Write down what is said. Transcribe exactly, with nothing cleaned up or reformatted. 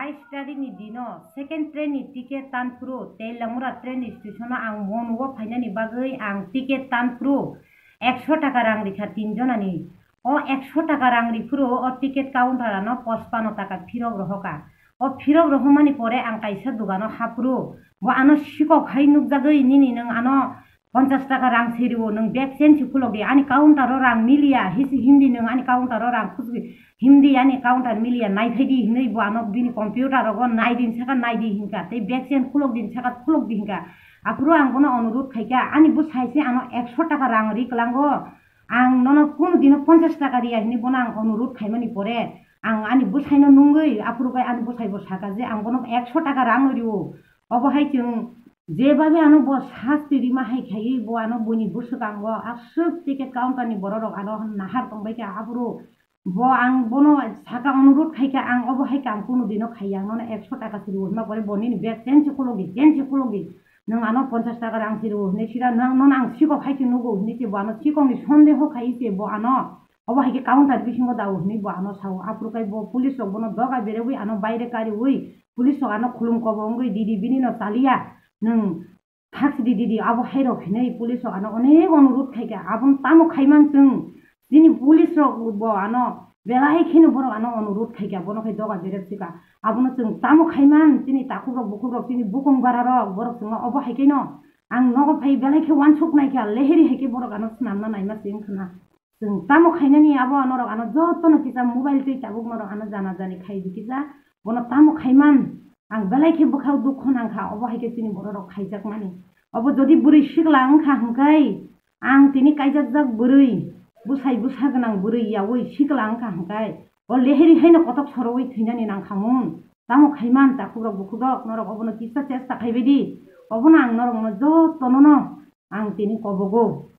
Bais tarikni dino second train ni ticket tan phuru Teliamura train station o ang mo nugo phainani bagwi ang ticket tan phuru ekso taka rang rikha tin jonani. O ekso taka rang riphuru o ticket counter ano pochpano taka phirok rohoka. O phirok rohomani pore ang kaisa dogano haphuru bo ano sikok hai nukjagwi nini nwng ano ponchas taka rang se rio, nwng bag change se khulok di, ani counter o rang miliya, hisi hindi nwng ani counter o rang khusgi, hindi ani counter miliya, nai phai di hinwi bo ano bini computer rogo nai din saka nai di hinka, tei bag change khulok din saka khulok di hinka. Aphuru ang bono onurud khaika, ani bwsai se ano ekso taka rang ri kwlango, ang nono kunu dino ponchas taka riya hinwi bono ang onurud khaimani pore, ang ani bwsaino nungwi aphuru kai ani bwsai bo saka je ang bono ekso taka rang rio. Obo hai chwng jebabe ano bo sasti rima hai khaiwi bo ano buini bwswkango aswk ticket counter ni borok rok ano nahar tongbai kha aphuru bo ang bono saka onurud khaika ang obo hai kam kunu dino khaiya ang nono ekso taka se rio hinma pore bo nini bag change se khulok di change se khulok di nwng ano ponchas taka rang se rio hinwi sida nwng nono ang sikok hai se nugo hinwi se bo ano sikok ni sondeho khaiwi se bo ano Obo hai khe counter bisingo dao hinwi bo ano sao. Aphuru kai bo police rok bono doga berewi ano baire kariwi police rok ano khulum kobo wngwi didi bini no chaliya nwng thaksi di didi abo hai rok hinwi police rok ano onek onurud khaikha abono tamo khaiman chwng chini police rok bo ano belai kheno borok ano onurud khaikha bono khai doga berep sika abono chwng tamo khaiman chini takhuk rok bukhuk rok chini bukung bara rok borok chwngno obo hai khe no ang nogo phai belai khe wansuk naikha leheri hai khe borok ano swnamna naima se wngkha na. Chwng tamo khainani abo norok ano jotono kisa mobile twi tabuk norok ano jana jani khai di kisa bono tamo khaiman ang belai khe bwkhao dukho nangkha obo hai khe chini borok rok khaijakmani obo jodi bwrwi sikla wngkha hwnkhe ang tini kaijakjak bwrwi bwsai bwsa gwnang bwrwi yaui sikla wngkha hwnkhe o leheri haino kotok sorowi thwinani nangkha mung tamo khaiman takhuk rok bukhuk rok norok obono kisa chesta khaibai di obono ang norok no jotono no ang tini kobogo.